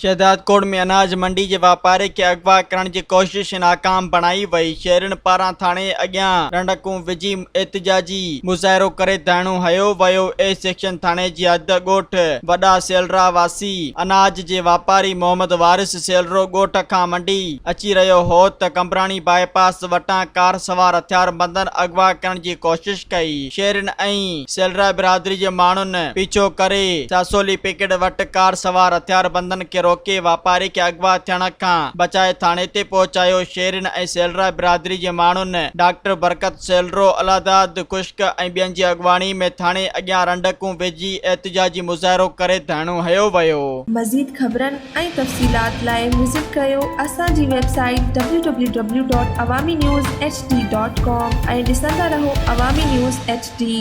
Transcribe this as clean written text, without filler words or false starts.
شهدادڪوٽ ۾ اناج منڊي جي واپاري کي اغوا ڪرڻ جي ڪوشش ناڪام بڻائي وئي، شهرين پاران ٿاڻي اڳيان رنڊڪون وجهي احتجاجي مظاهرو ڪري ڌرڻو هنيو ويو، اي سيڪشن ٿاڻي جي حد ڳوٺ وڏا سيلرا واسي اناج جي واپاري محمد وارث سيلرو ڳوٺ کان منڊي اچي رهيو هو ته قمبراڻي باء پاس وٽان ڪار سوار هٿياربندن اغوا ڪرڻ جي ڪوشش ڪئي، شهرين ۽ سيلرا برادري جي ماڻهن پيڇو ڪري ساسولي پيڪٽ وٽ ڪار سوار هٿياربندن کي روڪي واپاري کي اغوا ٿيڻ کان بچائي ٿاڻي تي پهچايو. شهرين ۽ سيلرا برادري جي ماڻهن ڊاڪٽر برڪت سيلرو، الهداد خشڪ ۽ ٻين جي اڳواڻي ۾ ٿاڻي اڳيان رنڊڪون وجهي احتجاجي مظاهرو ڪري ڌرڻو هنيو ويو. مزيد خبرن ۽ تفصيلات لاء وزٽ ڪريو اسان جي website W W W dot Awami news H D dot com ۽ ڏسندا رهو عوامي نيوز ايڇ ڊي.